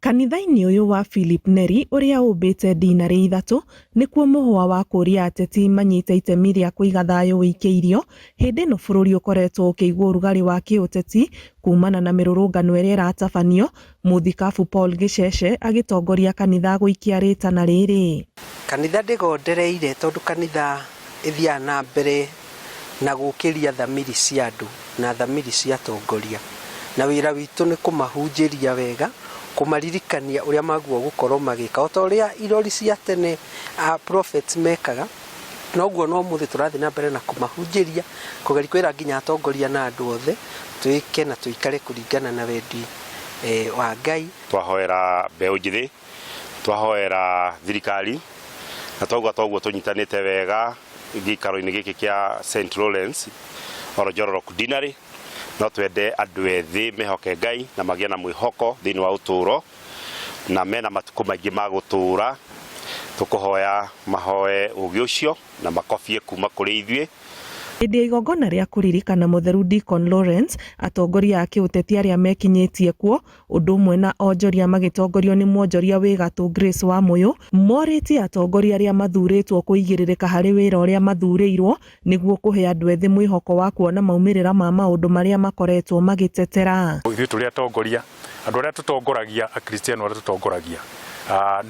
Kanitha-inĩ ũyũ wa Philip Neri ũrĩa ũmbĩte ndinarĩ ithatũ nĩkuo mũhũa wa kũria ateti manyite itemi rĩa kũiga thayũ wĩikĩirio hĩndĩ ĩno bũrũri ũkoretwo ũkĩigua ũrugarĩ wa kĩũteti kumana na mĩrũrũngano ĩrĩa ĩratabanio, Mũthikabu Paul Gĩcece agĩtongoria kanitha gũikia rĩtana rĩrĩ. Kanitha ndĩgondereire tondũ kanitha ĩthiaga na mbere na gũkĩria thamiri cia andũ na thamiri cia atongoria. Na wĩra witũ nĩ kũmahunjĩria wega, kũmaririkania ũrĩa magĩrĩirwo gũkorwo magĩka. O ta ũrĩa irori cia tene prophets mekaga, noguo no ũmũthĩ tũrathiĩ na mbere na kũmahunjĩria, kũgeria kwĩra nginya atongoria na andũ othe, twĩke na tũikare kũringana na wendi wa Ngai. Twahoera mbeũ njĩthĩ, twahoera thirikari, na twauga toguo tũnyitanĩte wega gĩikaro-inĩ gĩkĩ kĩa St Lawrence Oronjororok Deanery. No twende andũ ethĩ mehoke Ngai na magĩe na mwĩhoko thĩinĩ wa ũtũũro, na mena matukũ maingĩ ma gũtũũra. Tũkũhoya mahoe ũgĩ ũcio na makobie kuma kũrĩ ithuĩ. Hĩndĩ ya igongona rĩa kũririkana mũtheru Deacon Lawrence, atongoria a kĩũteti arĩa mekinyĩtie kuo, ũndũ ũmwe na onjoria magĩtongorio nĩ mwonjoria wĩ gatũ Grace Wamũyũ, morĩtie atongoria arĩa mathurĩtwo kũigĩrĩrĩka harĩ wĩra ũrĩa mathurĩirwo nĩguo kũhe andũ ethĩ mwĩhoko wa kuona maumĩrĩra ma maũndũ marĩa makoretwo magĩtetera. Ithuĩ tũrĩ atongoria, andũ arĩa tũtongoragia, akristiano arĩa tũtongoragia,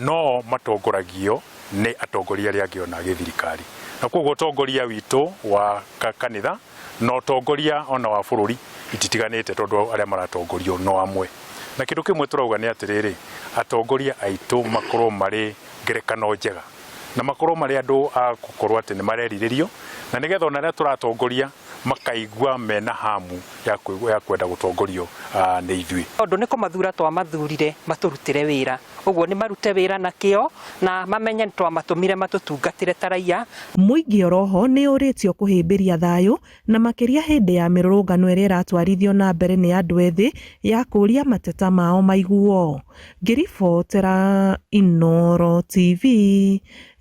no matongoragio nĩ atongoria arĩa angĩ ona gĩthirikari. Na koguo ũtongoria witũ wa kanitha na ũtongoria ona wa bũrũri ititiganĩte tondũ arĩa maratongorio no amwe. Na kĩndũ kĩmwe tũrauga nĩ atĩrĩrĩ, atongoria aitũ makorwo marĩ ngerekano njega na makorwo marĩ andũ a gũkorwo atĩ nĩ marerirĩrio, na nĩgetha ona arĩa tũratongoria makaigua mena hamu ya kwenda gũtongorio nĩ ithuĩ. Tondũ nĩ kũmathura twamathurire matũrutĩre wĩra, ũguo nĩ marute wĩra na kĩo na mamenye nĩ twamatũmire matũtungatĩre ta raiya. Mũingĩ oroho nĩ ũrĩtio kũhĩmbĩria thayũ na makĩria hĩndĩ ya mĩrũrũngano ĩrĩa ĩratwarithio na mbere nĩ andũ ethĩ ya kũria mateta mao maiguo. Ngĩribotera Inooro TV,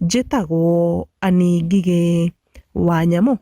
njĩtagwo Annie Ngigĩ wa Nyamũ.